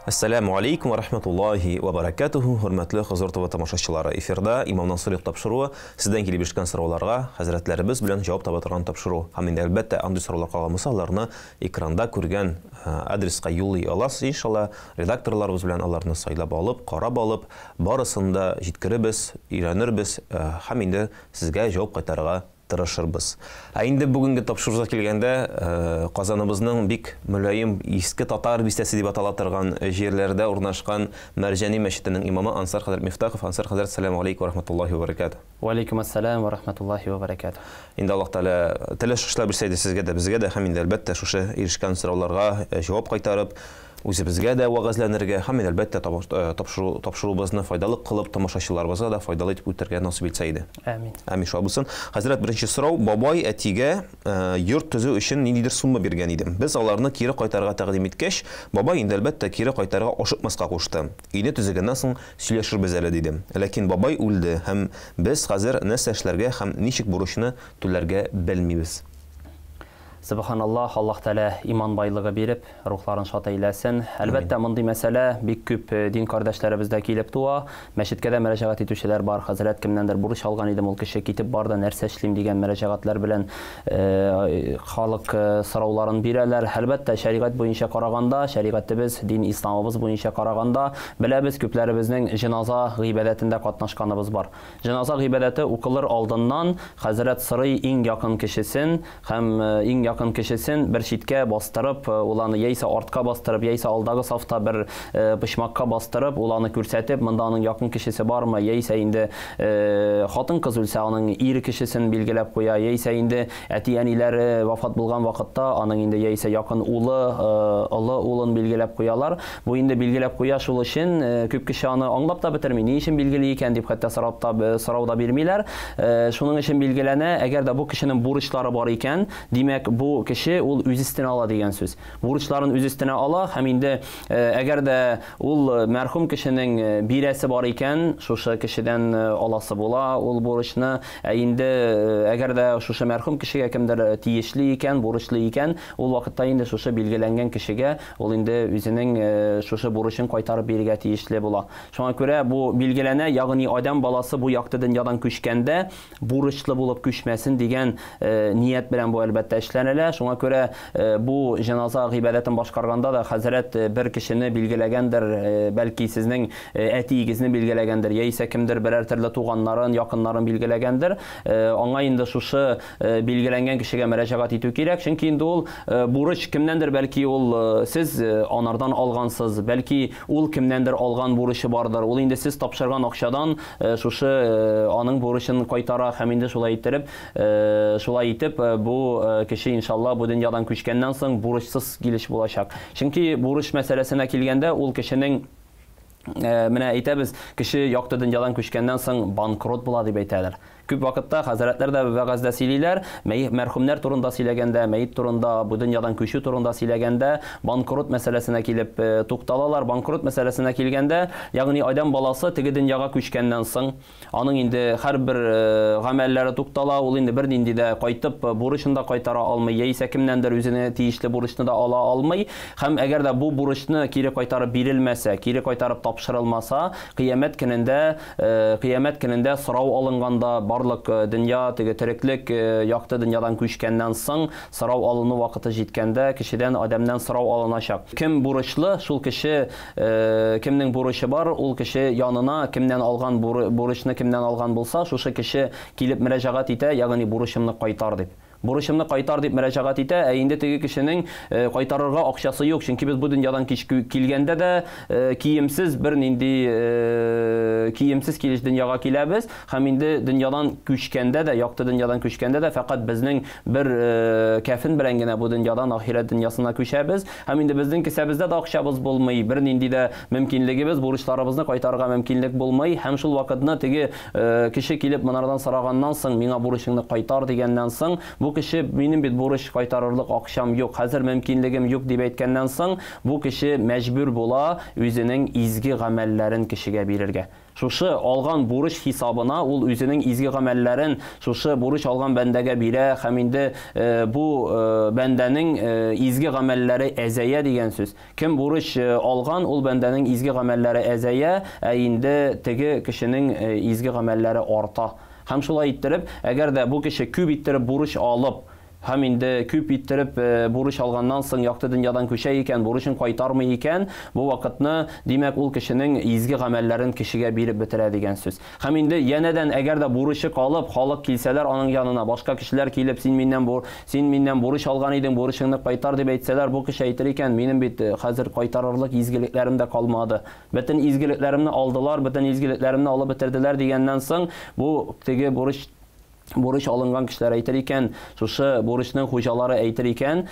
Әссәләмү алейкум ва рахматуллахи ва баракатуху. Хөрмәтле Хозур ТВ тамашачылары, эфирда Имамнан сорыйк тапшыруы, сездән килеп ирешкән сорауларга хәзрәтләребез белән җавап таба торган тапшыру. Һәм инде әлбәттә андый сораулар калган булса, аларны экранда күргән адреска юллый аласыз, иншалла. Редакторларыбыз белән аларны сайлап алып, карап алып, барысын да җиткерербез, өйрәнербез һәм инде сезгә җавап кайтарырга тырышырбыз. Ә инде бүгенге тапшыруга килгәндә, Казаныбызның бик мөлаем Иске Татар бистәсе дип атала торган җирләрдә урнашкан Мәрҗани мәчетенең имамы Ансар хәзрәт Мифтахов. Ансар хәзрәт, сәламу алейкум ва рахматуллахи ва баракатуһ. Ва алейкум ассалам ва рахматуллахи ва баракатуһ. Инде Аллаһ Тәгалә теле шушлап бирсә иде сезгә дә, безгә дә һәм инде әлбәттә шушы ирешкән сорауларга җавап кайтарып, үзебезгә дә вәгазьләнергә һәм инде әлбәттә тапшыру тапшыруыбызны файдалы кылып, тамашачыларыбызга да файдалы итеп үтәргә насыйп итсә иде. Әмин. Әмин, шулай булсын. Хәзрәт, беренче сорау, бабай әтигә йорт төзү өчен ниндидер сумма биргән иде. Без аларны кире кайтарырга тәкъдим иткәч, бабай инде әлбәттә кире кайтарырга ашыкмаска кушты. Өйне төзегәннән соң сөйләшербез әле, диде. Ләкин бабай үлде һәм без хәзер нәрсә эшләргә һәм ничек бурычны түләргә белмибез. Сөбханаллаһ, Аллаһ Тәгалә иман байлыгы биреп, рухларын шат әйләсен. Әлбәттә, мондый мәсьәлә бик күп дин кардәшләребездә килеп туа. Мәчеткә дә мөрәҗәгать итүчеләр бар. Хәзрәт, кемнәндер бурыч алган идем, ул кеше китеп барды, нәрсә эшлим дигән мөрәҗәгатьләр белән халык сорауларын бирәләр. Әлбәттә, шәригать буенча караганда, шәригатебез, дин исламыбыз буенча караганда, беләбез, күпләребезнең җеназа гыйбадәтендә катнашканыбыз бар. Җеназа гыйбадәте укылыр алдыннан хәзрәт сорый иң якын кешесен һәм иң якын кешесен бер читкә бастырып, ул аны яисә артка бастырып, яисә алдагы сафта бер почмакка бастырып, ул аны күрсәтеп, монда аның якын кешесе бармы, яисә инде хатын-кыз үлсә, аның ир кешесен билгеләп куя, яисә инде әти-әниләре вафат булган вакытта аның инде яисә якын улы, олы улын билгеләп куялар. Бу инде билгеләп куя шул өчен, күп кеше аны аңлап та бетерми, ни өчен билгели икән дип хәтта сорап та, сорау да бирмиләр. Шуның өчен билгеләнә, әгәр дә бу кешенең бурычлары бар икән, димәк, бу кеше ул үз өстенә ала дигән сүз. Бурычларын үз өстенә ала һәм инде әгәр дә ул мәрхүм кешенең бирәсе бар икән, шушы кешедән аласы була ул бурычны. Ә инде әгәр дә шушы мәрхүм кешегә кемдер тиешле икән, бурычлы икән, ул вакытта инде шушы билгеләнгән кешегә ул инде үзенең шушы бурычын кайтарып бирергә тиешле була. Шуңа күрә бу билгеләнә, ягъни адәм баласы бу якты дөньядан күчкәндә бурычлы булып күчмәсен дигән ният белән бу әлбәттә эшләнелә. Шуңа күрә бу җеназа гыйбадәтен башкарганда да хәзрәт бер кешене билгеләгәндер, бәлки сезнең әтиегезне билгеләгәндер, яисә кемдер берәр төрле туганнарын, якыннарын билгеләгәндер. Аңа инде шушы билгеләнгән кешегә мөрәҗәгать итү кирәк, чөнки инде ул бурыч кемнәндер, бәлки ул сез анардан алгансыз, бәлки ул кемнәндер алган бурычы бардыр, ул инде сез тапшырган акчадан шушы аның бурычын кайтара һәм инде шулай иттереп, шулай итеп бу кеше иншалла бу дөньядан күчкәннән соң бурычсыз килеш булачак. Чөнки бурыч мәсьәләсенә килгәндә, ул кешенең менә әйтәбез, кеше якты дөньядан күчкәннән соң банкрот була дип әйтәләр. Күп вакытта хәзрәтләр дә вәгазьдә сөйлиләр, мәрхүмнәр турында сөйләгәндә, мәет турында, бу дөньядан күчү турында сөйләгәндә, банкрот мәсьәләсенә килеп тукталалар. Банкрот мәсьәләсенә килгәндә, ягъни адәм баласы теге дөньяга күчкәннән соң, аның инде һәрбер гамәлләре туктала, ул инде бернинди дә кайтып бурычын да кайтара алмый, яисә кемнәндер үзенә тиешле бурычны да ала алмый. Һәм әгәр дә бу бурычны кире кайтарып бирелмәсә, кире кайтарып тапшырылмаса, кыямәт көнендә, кыямәт көнендә сорау алынганда, барлык дөнья, теге тереклек якты дөньядан күчкәннән соң, сорау алыну вакыты җиткәндә, кешедән, адәмнән сорау алыначак. Кем бурычлы, шул кеше, кемнең бурычы бар, ул кеше янына кемнән алган бурычны кемнән алган булса, шушы кеше килеп мөрәҗәгать итә, ягъни бурычымны кайтар дип. Бурычымны кайтар дип мөрәҗәгать итә, ә инде теге кешенең кайтарырга акчасы юк, чөнки без бу дөньядан килгәндә дә киемсез, бернинди киемсез килеш дөньяга киләбез, һәм инде дөньядан күчкәндә дә, якты дөньядан күчкәндә дә фәкать безнең бер кәфен белән генә бу дөньядан ахирәт дөньясына күчәбез, һәм инде безнең кесәбездә дә акчабыз булмый, бернинди дә мөмкинлегебез, бурычларыбызны кайтарырга мөмкинлек булмый, һәм шул вакытны теге кеше килеп монардан сораганнан соң, миңа бурычыңны кайтар дигәннән соң, бу Бу кеше, минем бит бурыч кайтарырлык акчам юк, хәзер мөмкинлегем юк дип әйткәннән соң, бу кеше мәҗбүр була үзенең изге гамәлләрен кешегә бирергә. Шушы алган бурыч хисабына ул үзенең изге гамәлләрен шушы бурыч алган бәндәгә бирә һәм инде бу бәндәнең изге гамәлләре әзәя дигән сүз. Кем бурыч алган, ул бәндәнең изге гамәлләре әзәя, ә инде теге кешенең изге гамәлләре арта. Һәм шулай иттереп, әгәр дә бу кеше күп иттереп бурыч алып, һәм инде күп иттереп бурыч алганнан соң якты дөньядан күчә икән, бурычын кайтармый икән, бу вакытны, димәк, ул кешенең изге гамәлләрен кешегә биреп бетерә дигән сүз. Һәм инде янәдән әгәр дә бурычы калып, халык килсәләр аның янына, башка кешеләр килеп, син миннән бур, син миннән бурыч алган идең, бурычыңны кайтар дип әйтсәләр, бу кеше әйтер икән, минем бит хәзер кайтарырлык изгелекләрем дә калмады. Бөтен изгелекләремне алдылар, бөтен изгелекләремне алып бетерделәр дигәннән соң, бу теге бурыч бурыч алынган кешеләр әйтер икән, шушы бурычның хуҗалары әйтер икән,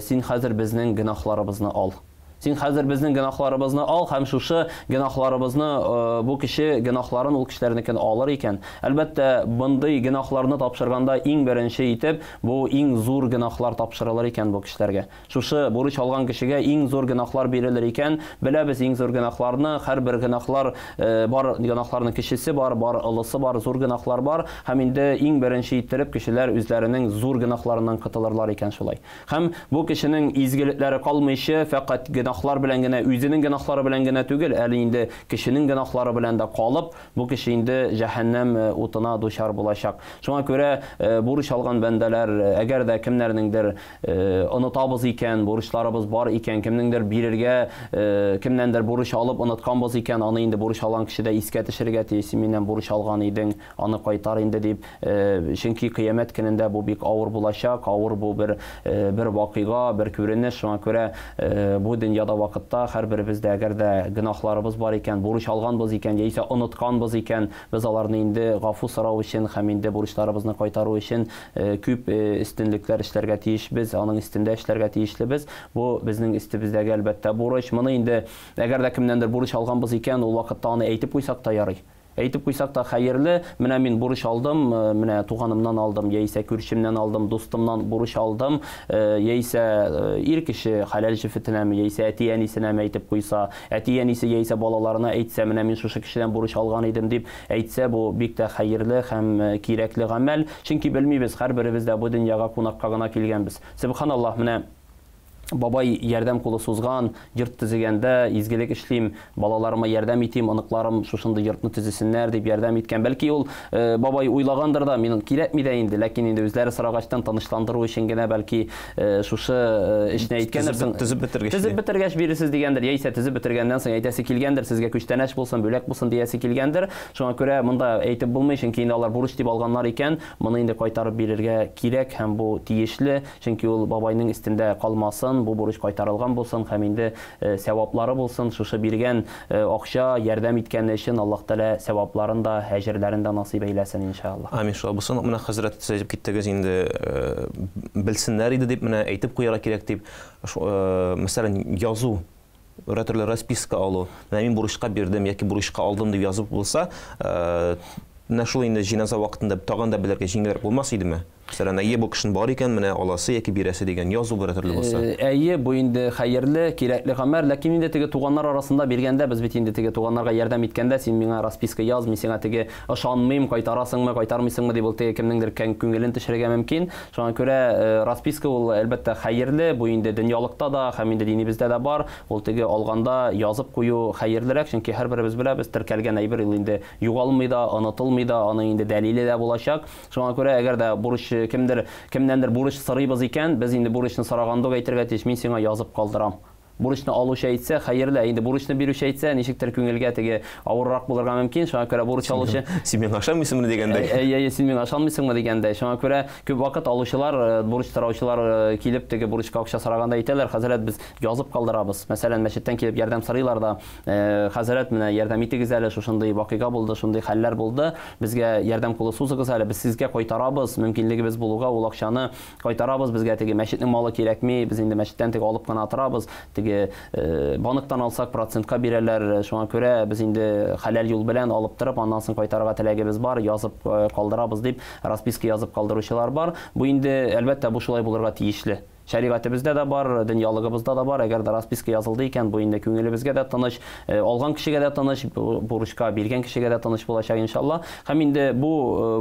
син хәзер безнең гөнаһларыбызны ал. Син хәзер безнең гөнаһларыбызны ал һәм шушы гөнаһларыбызны бу кеше гөнаһларын ул кешеләрнекен алыр икән. Әлбәттә, мондый гөнаһларны тапшырганда иң беренче итеп бу иң зур гөнаһлар тапшырылыр икән бу кешеләргә. Шушы бурыч алган кешегә иң зур гөнаһлар бирелер икән. Беләбез иң зур гөнаһларны, һәрбер гөнаһлар бар, гөнаһларның кечесе бар, бар олысы бар, зур гөнаһлар бар. Һәм инде иң беренче иттереп кешеләр үзләренең зур гөнаһларыннан котылырлар икән шулай. Һәм бу кешенең изгелекләре калмыйча, фәкать гөнаһлар белән генә, үзенең гөнаһлары белән генә түгел, әле инде кешенең гөнаһлары белән дә калып, бу кеше инде җәһәннәм утына дучар булачак. Шуңа күрә бурыч алган бәндәләр, әгәр дә кемнәрнеңдер онытабыз икән, бурычларыбыз бар икән, кемнеңдер бирергә, кемнәндер бурыч алып онытканбыз икән, аны инде бурыч алган кеше дә искә төшерергә тиеш, син миннән бурыч алган идең, аны кайтар инде дип, чөнки кыямәт көнендә бу бик авыр булачак, авыр бу бер бер вакыйга, бер күренеш. Шуңа күрә бу дөньяда вакытта һәрберебез дә әгәр дә гөнаһларыбыз бар икән, бурыч алганбыз икән, яисә онытканбыз икән, без аларны инде гафу сорау өчен һәм инде бурычларыбызны кайтару өчен күп өстенлекләр эшләргә тиешбез, аның өстендә эшләргә тиешлебез. Бу безнең өстебездәге әлбәттә бурыч. Моны инде әгәр дә кемнәндер бурыч алганбыз икән, ул вакытта аны әйтеп куйсак та ярый. Әйтеп куйсак та хәерле, менә мин бурыч алдым, менә туганымнан алдым, яисә күршемнән алдым, дустымнан бурыч алдым, яисә ир кеше хәләл җефетенәме, яисә әти-әнисенәме әйтеп куйса, әти-әнисе яисә балаларына әйтсә, менә мин шушы кешедән бурыч алган идем дип әйтсә, бу бик тә хәерле һәм кирәкле гамәл. Чөнки белмибез, һәрберебез дә бу дөньяга кунакка гына килгәнбез. Сөбханаллаһ, менә бабай ярдәм кулы сузган, йорт төзегәндә изгелек эшлим, балаларыма ярдәм итим, оныкларым шушындый йортны төзесеннәр дип ярдәм иткән. Бәлки ул бабай уйлагандыр да, мин кирәкми дә инде, ләкин инде үзләре сорагачтан тынычландыру өчен генә бәлки шушы эшне әйткәндер. Төзеп бетергәч. Төзеп бетергәч бирерсез дигәндер, яисә төзеп бетергәннән соң әйтәсе килгәндер, сезгә күчтәнәч булсын, бүләк булсын диясе килгәндер. Шуңа күрә монда әйтеп булмый, чөнки инде алар бурыч дип алганнар икән, моны инде кайтарып бирергә кирәк һәм бу тиешле, чөнки ул бабайның өстендә калмасын, бу бурыч кайтарылган булсын һәм инде сәваплары булсын. Шушы биргән акча ярдәм иткәне өчен Аллаһ Тәгалә сәвапларын да, әҗерләрен дә насыйп әйләсен иншаллаһ. Амин, шулай булсын. Менә хәзрәт, сез әйтеп киттегез инде, белсеннәр иде дип, менә әйтеп куярга кирәк дип, мәсәлән, язу, берәр төрле расписка алу, менә мин бурычка бирдем яки бурычка алдым дип язып булса, менә шул инде җиназа вакытында тагын да белергә җиңелрәк булмас идеме? Мәсәлән, әйе, бу кешенең бар икән, менә аласы яки бирәсе дигән язу берәр төрле булса. Әйе, бу инде хәерле, кирәкле гамәл, ләкин инде теге туганнар арасында биргәндә, без бит инде теге туганнарга ярдәм иткәндә, син миңа расписка яз, мин сиңа теге ышанмыйм, кайтарасыңмы, кайтармыйсыңмы дип ул теге кемнеңдер күңелен төшерергә мөмкин. Шуңа күрә расписка ул әлбәттә хәерле, бу инде дөньялыкта да һәм инде динибездә дә бар. Ул теге алганда язып кую хәерлерәк, чөнки һәрберебез беләбез, теркәлгән әйбер ул инде югалмый да, онытылмый да, аның инде дәлиле дә булачак. Шуңа күрә әгәр дә бурыч кемдер, кемнәндер бурыч сорыйбыз икән, без инде бурычны сораганда ук әйтергә тиеш, мин сиңа язып калдырам. Бурычны алучы әйтсә, хәерле, инде бурычны бирүче әйтсә, ничектер күңелгә теге авыррак булырга мөмкин. Шуңа күрә бурыч алучы Син миңа ышанмыйсыңмы дигәндәй. Әйе, әйе, син миңа ышанмыйсыңмы дигәндәй. Шуңа күрә күп вакыт алучылар, бурыч сораучылар килеп теге бурычка акча сораганда әйтәләр, хәзрәт, без язып калдырабыз. Мәсәлән, мәчеттән килеп ярдәм сорыйлар да, хәзрәт, менә ярдәм итегез әле, шушындый вакыйга булды, шундый хәлләр булды, безгә ярдәм кулы сузыгыз әле, без сезгә кайтарабыз, мөмкинлегебез булуга ул акчаны кайтарабыз, безгә теге мәчетнең малы кирәкми, без инде мәчеттән теге алып кына торабыз, теге теге банктан алсак процентка бирәләр, шуңа күрә без инде хәләл юл белән алып торып, аннан соң кайтарырга теләгебез бар, язып калдырабыз дип расписка язып калдыручылар бар. Бу инде, әлбәттә, бу шулай булырга тиешле. Шәригатебездә дә бар, дөньялыгыбызда да бар. Әгәр дә расписка язылды икән, бу инде күңелебезгә дә тыныч, алган кешегә дә тыныч, бурычка биргән кешегә дә тыныч булачак иншалла. Һәм инде бу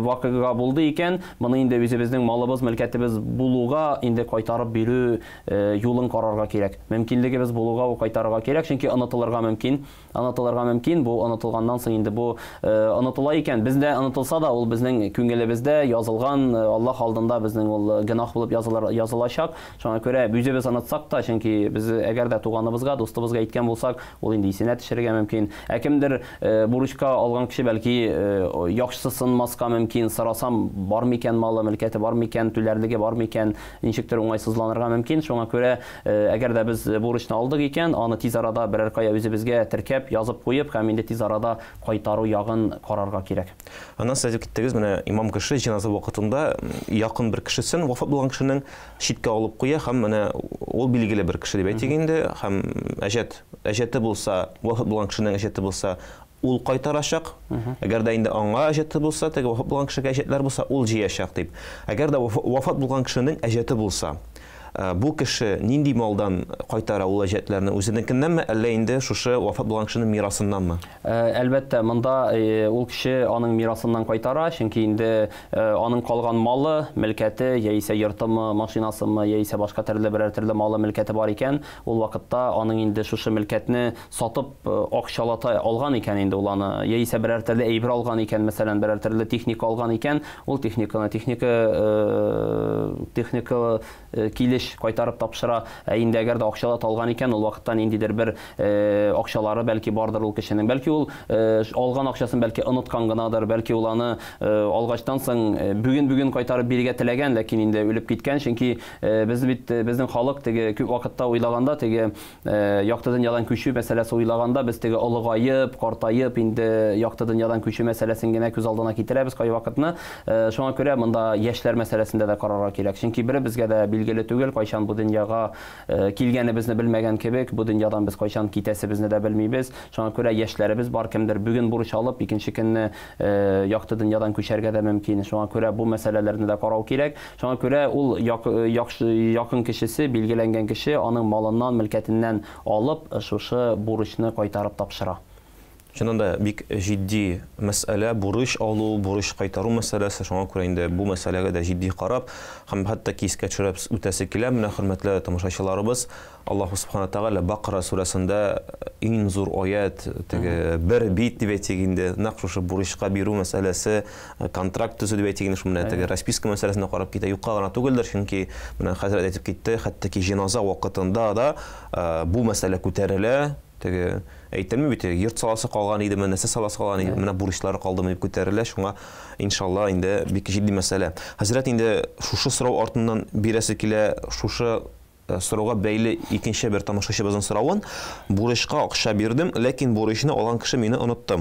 вакыйга булды икән, моны инде үзебезнең малыбыз, мөлкәтебез булуга инде кайтарып бирү юлын карарга кирәк. Мөмкинлегебез булуга ул кайтарырга кирәк, чөнки онытылырга мөмкин. Онытылырга мөмкин, бу онытылганнан соң инде бу онытыла икән, бездә онытылса да, ул безнең күңелебездә язылган, Аллаһ алдында безнең ул гөнаһ булып язылачак. Шуңа күрә үзебез онытсак та, чөнки без әгәр дә туганыбызга, дустыбызга әйткән булсак, ул инде исенә төшерергә мөмкин. Ә кемдер бурычка алган кеше бәлки яхшысы сынмаска мөмкин, сорасам бар микән малы, мөлкәте бар микән, түләрлеге бар микән, ничектер уңайсызланырга мөмкин. Шуңа күрә әгәр дә без бурычны алдык икән, аны тиз арада берәр кая үзебезгә теркәп, язып куеп һәм инде тиз арада кайтару ягын карарга кирәк. Аннан сез әйтеп киттегез, менә имам кеше җеназа вакытында якын бер кешесен, вафат булган кешенең читкә алып куя һәм менә ул билгеле бер кеше дип әйтик инде, һәм әҗәте булса, вафат булган кешенең әҗәте булса, ул кайтарачак. Әгәр дә инде аңа әҗәте булса, теге вафат булган кешегә әҗәтләр булса, ул җыячак дип. Әгәр дә вафат булган кешенең әҗәте булса, бу кеше нинди малдан кайтара ул әҗәтләрне? Үзенекеннәнме, әллә инде шушы вафат булган кешенең мирасыннанмы? Әлбәттә, монда ул кеше аның мирасыннан кайтара, чөнки инде аның калган малы, мөлкәте, яисә йортымы, машинасымы, яисә башка төрле берәр төрле малы, мөлкәте бар икән, ул вакытта аның инде шушы мөлкәтне сатып акчалата алган икән инде ул аны, яисә берәр төрле әйбер алган икән, мәсәлән, берәр төрле техника алган икән, ул техниканы техника килеш кайтарып тапшыра. Ә инде әгәр дә акчалата алган икән, ул вакытта ниндидер бер акчалары бәлки бардыр ул кешенең. Бәлки ул алган акчасын бәлки оныткан гынадыр, бәлки ул аны алгачтан соң бүген-бүген кайтарып бирергә теләгән, ләкин инде үлеп киткән. Чөнки без бит, безнең халык теге күп вакытта уйлаганда, теге якты дөньядан күчү мәсьәләсе уйлаганда, без теге олыгаеп, картаеп инде якты дөньядан күчү мәсьәләсен генә күз алдына китерәбез кайвакытны. Шуңа күрә монда яшьләр мәсьәләсендә дә карарга кирәк. Чөнки беребезгә дә билгеле түгел, кайчан бу дөньяга килгәнебезне белмәгән кебек, бу дөньядан без кайчан китәсебезне дә белмибез. Шуңа күрә яшьләребез бар, кемдер бүген бурыч алып, икенче көнне якты дөньядан күчәргә дә мөмкин. Шуңа күрә бу мәсьәләләрне дә карау кирәк. Шуңа күрә ул якын кешесе, билгеләнгән кеше аның малыннан, мөлкәтеннән алып, шушы бурычны кайтарып тапшыра. Чыннан да бик җитди мәсьәлә, бурыч алу, бурыч кайтару мәсьәләсе. Шуңа күрә инде бу мәсьәләгә дә җитди карап һәм хәтта искә төшереп үтәсе килә. Менә хөрмәтле тамашачыларыбыз, Аллаһу субхана тәгалә Бакара сүрәсендә иң зур аят, теге бер бит дип әйтик инде, нәкъ шушы бурычка бирү мәсьәләсе, контракт төзү дип әйтик инде, шул менә теге расписка мәсьәләсенә карап китә. Юкка гына түгелдер, чөнки менә хәзрәт әйтеп китте, хәтта ки җеназа вакытында да бу мәсьәлә күтәрелә. Теге әйтелми бит, йорт саласы калган идеме, нәрсә саласы калган иде, менә бурычлары калдымы дип күтәрелә. Шуңа иншалла инде бик җитди мәсьәлә. Хәзрәт, инде шушы сорау артыннан бирәсе килә, шушы сорауга бәйле икенче бер тамашачыбызның соравын. Бурычка акча бирдем, ләкин бурычны алган кеше мине онытты.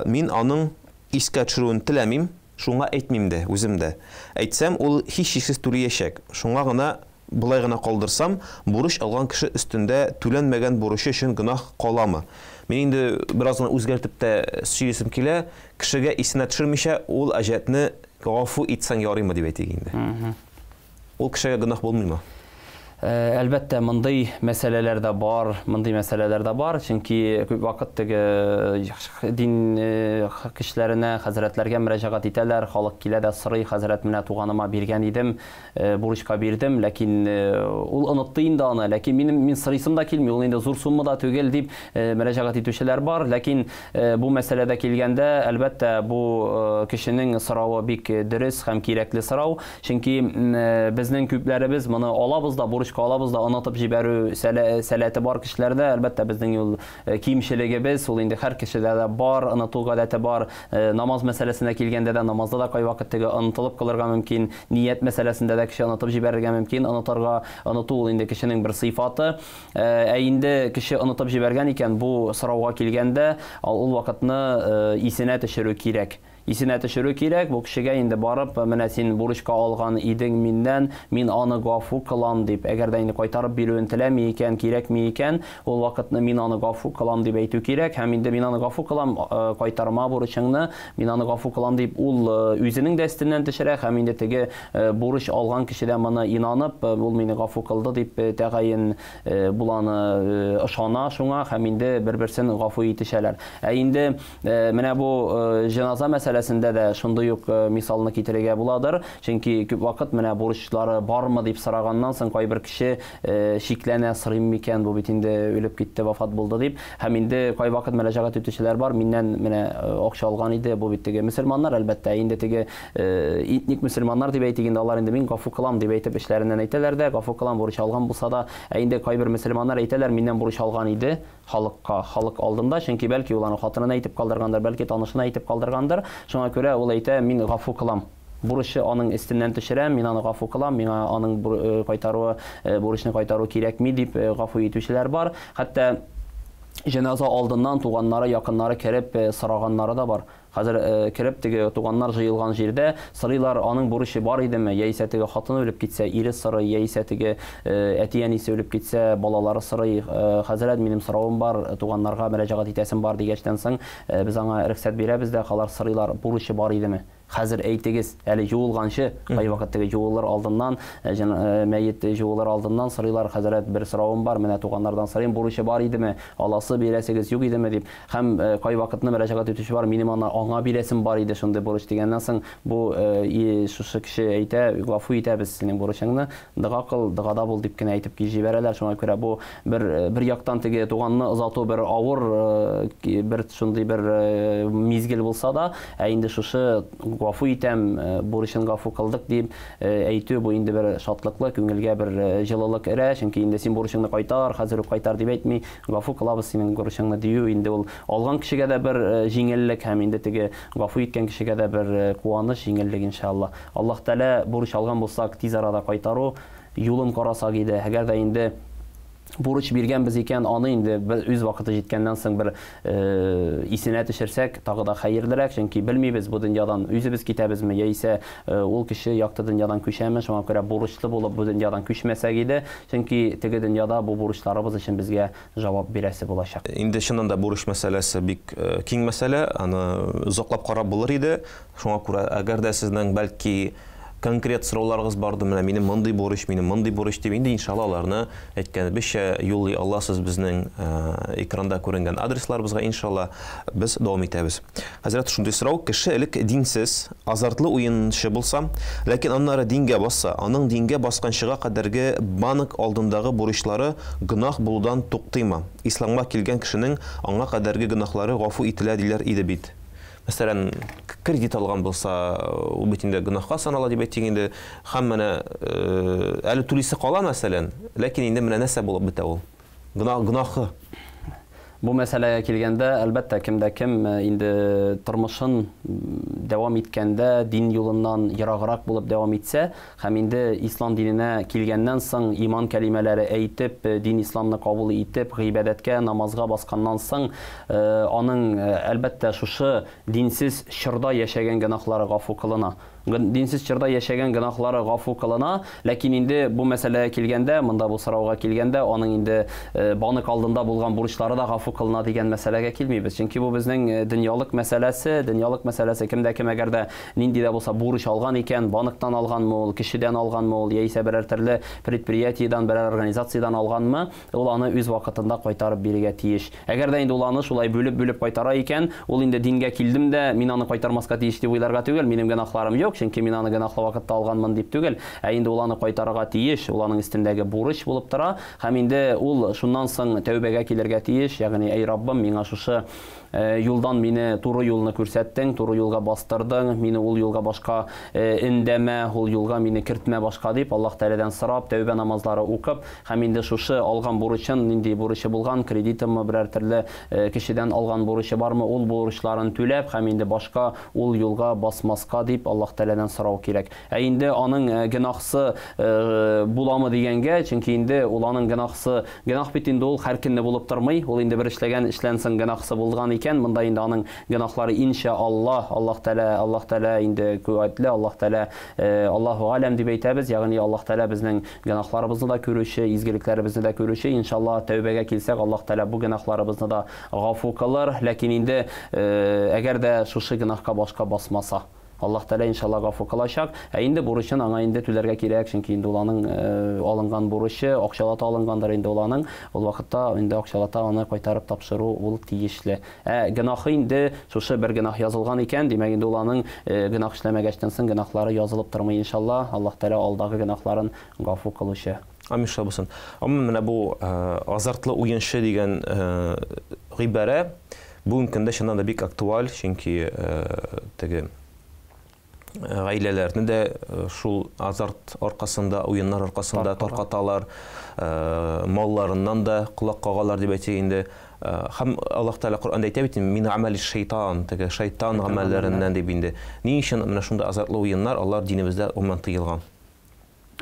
Мин аның искә төшерүен теләмим, шуңа әйтмим дә, үзем дә. Әйтсәм, ул һичшиксез түләячәк. Шуңа гына былай гына калдырсам, бурыч алган кеше өстендә түләнмәгән бурычы өчен гөнаһ каламы? Мин инде бераз гына үзгәртеп тә сөйлисем килә, кешегә исенә төшермичә ул әҗәтне гафу итсәң ярыймы дип әйтик инде. Ул кешегә гөнаһ булмыймы? Әлбәттә, мондый мәсьәләләр дә бар, мондый мәсьәләләр дә бар, чөнки күп вакыт теге дин кешеләренә, хәзрәтләргә мөрәҗәгать итәләр, халык килә дә сорый, хәзрәт, менә туганыма биргән идем, бурычка бирдем, ләкин ул онытты инде аны, ләкин мин сорыйсым да килми, ул инде зур сумма да түгел дип мөрәҗәгать итүчеләр бар. Ләкин бу мәсьәләдә килгәндә, әлбәттә, бу кешенең соравы бик дөрес һәм кирәкле сорау, чөнки безнең күпләребез моны алабыз да, бурыч алабыз да, онытып җибәрү сәләте бар кешеләрдә, әлбәттә, безнең ул кимчелегебез, ул инде һәр кешедә дә бар, оныту гадәте бар. Намаз мәсьәләсенә килгәндә дә, намазда да кайвакыт теге онытылып калырга мөмкин, ният мәсьәләсендә дә кеше онытып җибәрергә мөмкин, оныту ул инде кешенең бер сыйфаты. Ә инде кеше онытып җибәргән икән, бу сорауга килгәндә, ул вакытны исенә төшерү кирәк. Исенә төшерү кирәк, бу кешегә инде барып, менә син бурычка алган идең миннән, мин аны гафу кылам дип, әгәр дә инде кайтарып бирүен теләми икән, кирәкми икән, ул вакытны мин аны гафу кылам дип әйтү кирәк, һәм инде мин аны гафу кылам, кайтарма бурычыңны, мин аны гафу кылам дип, ул үзенең дә өстеннән төшерә, һәм инде теге бурыч алган кеше дә моны инанып, ул мине гафу кылды дип тәгаен буланы ышана шуңа, һәм инде бер-берсен гафу итешәләр. Ә инде менә бу җеназа мәсьәләсендә дә шундый ук мисалны китерергә буладыр, чөнки күп вакыт менә бурычлары бармы дип сораганнан соң кайбер кеше шикләнә, сорыйм микән, бу бит инде үлеп китте, вафат булды дип. Һәм инде кайвакыт мөрәҗәгать итүчеләр бар, миннән менә акча алган иде, бу бит теге мөселманнар, әлбәттә, инде теге этник мөселманнар дип әйтик инде, алар инде мин гафу кылам дип әйтеп эшләреннән әйтәләр дә, гафу кылам, бурыч алган булса да, ә инде кайбер мөселманнар әйтәләр, миннән бурыч алган иде халыкка, халык алдында, чөнки бәлки ул аны хатынына әйтеп калдыргандыр, бәлки танышына әйтеп калдыргандыр. Шуңа күрә ул әйтә, мин гафу кылам. Бурычы аның өстеннән төшерәм, мин аны гафу кылам, миңа аның кайтаруы, бурычны кайтару кирәкми дип гафу итүчеләр бар. Хәтта җеназа алдыннан туганнары, якыннары кереп сораганнары да бар. Хәзер кереп теге туганнар җыелган җирдә сорыйлар, аның бурычы бар идеме, яисә теге хатыны үлеп китсә, ире сорый, яисә теге әти-әнисе үлеп китсә, балалары сорый. Хәзрәт, минем соравым бар, туганнарга мөрәҗәгать итәсем бар дигәчтән соң, без аңа рөхсәт бирәбез дә, алар сорыйлар, бурычы бар идеме? Хәзер әйтегез, әле юылганчы, кайвакыт теге юылыр алдыннан, мәет юылыр алдыннан сорыйлар, хәзрәт, бер соравым бар, менә туганнардан сорыйм, бурычы бар идеме, аласы бирәсегез юк идеме дип. Һәм кайвакытны мөрәҗәгать итүче бар, минем аны аңа бирәсем бар иде шундый бурыч дигәннән соң, бу шушы кеше әйтә, гафу итәбез синең бурычыңны, дога кыл, догада бул дип кенә әйтеп җибәрәләр. Шуңа күрә бу бер яктан теге туганны озату бер авыр, бер шундый бер мизгел булса да, ә инде шушы гафу итәм, бурычын гафу кылдык дип әйтү, бу инде бер шатлыклы, күңелгә бер җылылык өрә, чөнки инде син бурычыңны кайтар, хәзер үк кайтар дип әйтми, гафу кылабыз синең бурычыңны дию, инде ул алган кешегә дә бер җиңеллек, һәм инде теге гафу иткән кешегә дә бер куаныч, җиңеллек иншалла. Аллаһ Тәгалә бурыч алган булсак, тиз арада кайтару юлын карасак иде. Әгәр дә инде бурыч биргәнбез икән, аны инде без үз вакыты җиткәннән соң бер исенә төшерсәк, тагы да хәерлерәк, чөнки белмибез бу дөньядан үзебез китәбезме, яисә ул кеше якты дөньядан күчәме, шуңа күрә бурычлы булып бу дөньядан күчмәсәк иде, чөнки теге дөньяда бу бурычларыбыз өчен безгә җавап бирәсе булачак. Инде чыннан да бурыч мәсьәләсе бик киң мәсьәлә, аны озаклап карап булыр иде. Шуңа күрә әгәр дә сезнең бәлки конкрет сорауларыгыз барды, менә минем мондый бурыч, минем мондый бурыч дип, инде иншалла аларны әйткәнебезчә юллый аласыз безнең экранда күренгән адресларыбызга, иншалла без дәвам итәбез. Хәзрәт, шундый сорау: кеше элек динсез, азартлы уенчы булса, ләкин аннары дингә басса, аның дингә басканчыга кадәрге банк алдындагы бурычлары гөнаһ булудан туктыймы? Исламга килгән кешенең аңа кадәрге гөнаһлары гафу ителә диләр иде бит. Мәсәлән, кредит алган булса, ул бит инде гөнаһка санала дип әйтик инде, һәм менә әле түлисе кала мәсәлән, ләкин инде менә нәрсә булып бетә ул? Гөнаһы. Бу мәсьәләгә килгәндә, әлбәттә, кемдә кем инде тормышын дәвам иткәндә дин юлыннан ераграк булып дәвам итсә, һәм инде ислам диненә килгәннән соң иман кәлимәләре әйтеп, дин исламны кабул итеп, гыйбадәткә, намазга басканнан соң, аның әлбәттә шушы динсез чорда яшәгән гөнаһлары гафу кылына. Динсез чорда яшәгән гөнаһлары гафу кылына, ләкин инде бу мәсьәләгә килгәндә, монда бу сорауга килгәндә, аның инде банк алдында булган бурычлары да гафу кылына дигән мәсьәләгә килмибез. Чөнки бу безнең дөньялык мәсьәләсе, дөньялык мәсьәләсе, кемдә кем әгәр дә нинди дә булса бурыч алган икән, банктан алганмы ул, кешедән алганмы ул, яисә берәр төрле предприятиедән, берәр организациядән алганмы, ул аны үз вакытында кайтарып бирергә тиеш. Әгәр дә инде ул аны шулай бүлеп-бүлеп кайтара икән, ул инде дингә килдем дә, мин аны кайтармаска тиеш дип уйларга түгел, минем гөнаһларым юк, чөнки мин аны гөнаһлы вакытта алганмын дип түгел, ә инде ул аны кайтарырга тиеш, ул аның өстендәге бурыч булып тора, һәм инде ул шуннан соң тәүбәгә килергә тиеш, ягъни әй Раббым, миңа шушы юлдан мине туры юлны күрсәттең, туры юлга бастырдың, мине ул юлга башка эндәмә, ул юлга мине кертмә башка дип Аллаһ Тәгаләдән сорап, тәүбә намазлары укып, һәм инде шушы алган бурычын, нинди бурычы булган, кредитымы, берәр төрле кешедән алган бурычы бармы, ул бурычларын түләп, һәм инде башка ул юлга басмаска дип Аллаһ Тәгаләдән сорау кирәк. Ә инде аның гөнаһсы буламы дигәнгә, чөнки инде ул аның гөнаһсы, гөнаһ бит инде ул һәр көнне булып тормый, ул инде бер эшләгән эшләнсен гөнаһсы булган икән, монда инде аның гөнаһлары инша Аллаһ, Аллаһ Тәгалә, Аллаһ Тәгалә инде куәтле, Аллаһ Тәгалә Аллаһу галәм дип әйтәбез, ягъни Аллаһ Тәгалә безнең гөнаһларыбызны да күрүче, изгелекләребезне дә күрүче. Иншаллаһ, тәүбәгә килсәк, Аллаһ Тәгалә бу гөнаһларыбызны да гафу кылыр. Ләкин инде әгәр дә шушы гөнаһка башка басмаса, Аллаһ Тәгалә иншаллаһ гафу кылачак. Ә инде бурычын аңа инде түләргә кирәк, чөнки инде ул аның алынган бурычы, акчалата алынгандыр инде ул аның. Ул вакытта инде акчалата аны кайтарып тапшыру ул тиешле. Ә гөнаһы инде шушы бер гөнаһ язылган икән, димәк инде ул аның гөнаһ эшләмәгәчтән соң гөнаһлары язылып тормый иншаллаһ. Аллаһ Тәгалә алдагы гөнаһларын гафу кылучы. Амин, шулай булсын. Гомумән, менә бу азартлы уенчы дигән гыйбарә бүгенге көндә чыннан да бик актуаль, чөнки теге гаиләләрне дә шул азарт аркасында, уеннар аркасында таркаталар, малларыннан да колак кагалар дип әйтик инде. Һәм Аллаһ Тәгалә Коръәндә әйтә бит, мин гамәли шайтан, теге шайтан гамәлләреннән дип инде. Ни өчен менә шундый азартлы уеннар алар динебездә гомумән тыелган?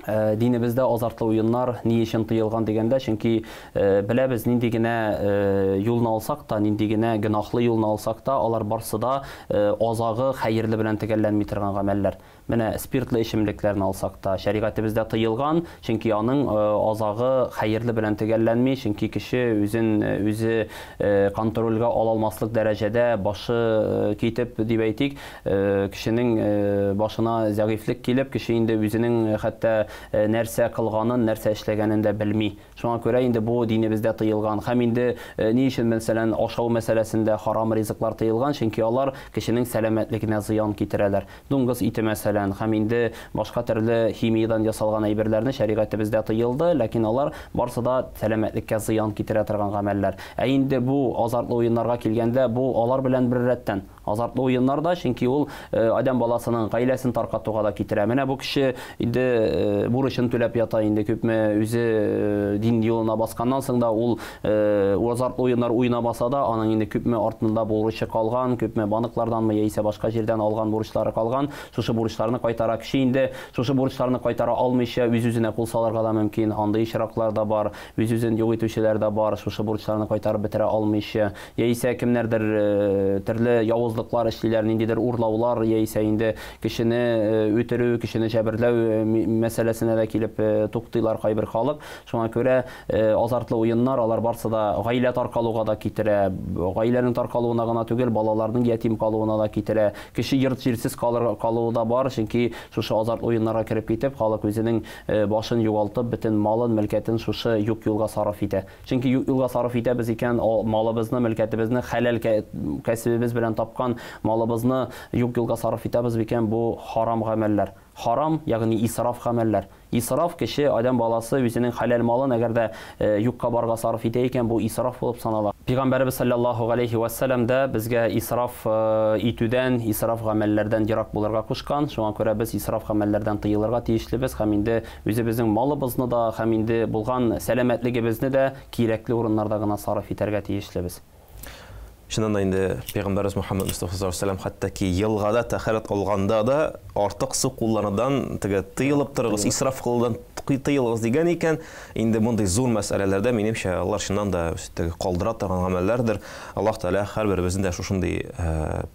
Динебездә азартлы уеннар ни өчен тыелган дигәндә, чөнки беләбез, нинди генә юлны алсак та, нинди генә гөнаһлы юлны алсак та, алар барсы да азагы хәерле белән төгәлләнми торган гамәлләр. Менә спиртлы эчемлекләрне алсак та, шәригатебездә тыелган, чөнки аның азагы хәерле белән төгәлләнми, чөнки кеше үзен үзе контрольгә ала алмаслык дәрәҗәдә башы китеп, дип әйтик, кешенең башына зәгыйфьлек килеп, кеше инде үзенең хәтта нәрсә кылганын, нәрсә эшләгәнен дә белми. Шуңа күрә инде бу динебездә тыелган. Һәм инде ни өчен, мәсәлән, ашау мәсьәләсендә харам ризыклар тыелган? Чөнки алар кешенең сәламәтлегенә зыян китерәләр. Дуңгыз ите, мәсәлән, һәм инде башка төрле химиядән ясалган әйберләрне шәригатебездә тыелды, ләкин алар барсы да сәламәтлеккә зыян китерә торган гамәлләр. Ә инде бу азартлы уеннарга килгәндә, бу алар белән беррәттән. Азартлы уеннар да, чөнки ул адәм баласының гаиләсен таркатуга да китерә. Менә бу кеше инде бурычын түләп ята инде, күпме үзе дин юлына басканнан соң да ул азартлы уеннар уйнамаса да, аның инде күпме артында бурычы калган, күпме банкларданмы яисә башка җирдән алган бурычлары калган, шушы бурычларны кайтара. Кеше инде шушы бурычларны кайтара алмыйча үз-үзенә кул салырга да мөмкин, андый очраклар да бар, үз-үзен юк итүчеләр дә бар, шушы бурычларны кайтарып бетерә алмыйча. Яисә кемнәрдер төрле явызлыклар эшлиләр, ниндидер урлаулар, яисә инде кешене үтерү, кешене җәберләү мәсьәләсенә дә килеп туктыйлар кайбер халык. Шуңа күрә азартлы уеннар, алар барсы да гаилә таркалуга да китерә. Гаиләнең таркалуына гына түгел, балаларның ятим калуына да китерә. Кеше йорт-җирсез калуы да бар, чөнки шушы азартлы уеннарга кереп китеп, халык үзенең башын югалтып, бөтен малын, мөлкәтен шушы юк юлга сарыф итә. Чөнки юк юлга сарыф итәбез икән, малыбызны, мөлкәтебезне, хәләл кәсебебез белән тапкан малыбызны юк юлга сарыф итәбез икән, бу харам гамәлләр. Харам, ягъни исраф гамәлләр. Исраф кеше, адәм баласы үзенең хәләл малын әгәр дә юкка барга сарыф итә икән, бу исраф булып санала. Пәйгамбәребез саллаллаһу галәйһи вә сәлләм дә безгә исраф итүдән, исраф гамәлләрдән ерак булырга кушкан. Шуңа күрә без исраф гамәлләрдән тыелырга тиешлебез һәм инде үзебезнең малыбызны да һәм инде булган сәламәтлегебезне дә кирәкле урыннарда гына сарыф итәргә тиешлебез. Чыннан да инде Пәйгамбәребез Мухаммад Мустафа саллаллаһу алейһи ва сәлләм хәтта ки елгада тәһарәт алганда да артык су кулланудан теге тыелып торыгыз, исраф кылудан тыелыгыз дигән икән. Инде мондый зур мәсьәләләрдә минемчә алар чыннан да теге калдыра торган гамәлләрдер. Аллаһ Тәгалә һәрберебезне дә шушындый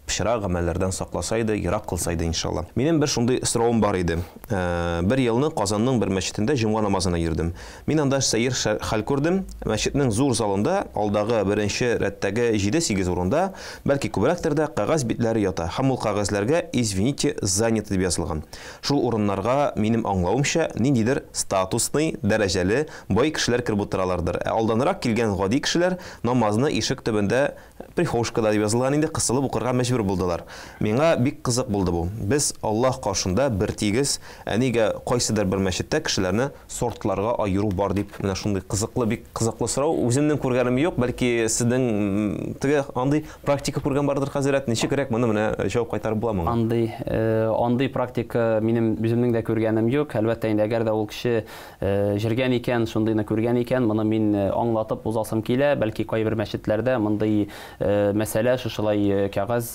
пычрак гамәлләрдән сакласа иде, ерак кылса иде иншалла. Минем бер шундый соравым бар иде. Бер елны Казанның бер мәчетендә җомга намазына йөрдем. Мин анда сәер хәл күрдем. Мәчетнең зур залында, алдагы беренче рәттәге җиде-сигез урында, бәлки күбрәктер дә, кәгазь битләре ята һәм ул кәгазьләргә Извините, занято дип язылган. Шул урыннарга, минем аңлавымча, ниндидер статусный, дәрәҗәле, бай кешеләр кереп утыралардыр. Ә алданрак килгән гади кешеләр намазны ишек төбендә, прихожкада дип язылган инде, кысылып укырга мәҗбүр булдылар. Миңа бик кызык булды бу. Без Аллаһ каршында бертигез, ә нигә кайсыдыр бер мәчеттә кешеләрне сортларга аеру бар дип, менә шундый кызыклы, бик кызыклы сорау. Үземнең күргәнем юк, бәлки сезнең теге андый практика күргән бардыр, хәзрәт. Ничегрәк моны менә җавап кайтарып була моңа? Андый, андый практика минем үземнең дә күргәнем юк. Әлбәттә инде, әгәр дә ул кеше кеше җиргән икән, шундыйны күргән икән, моны мин аңлатып узасым килә. Бәлки кайбер мәчетләрдә мондый мәсьәлә шушылай кәгазь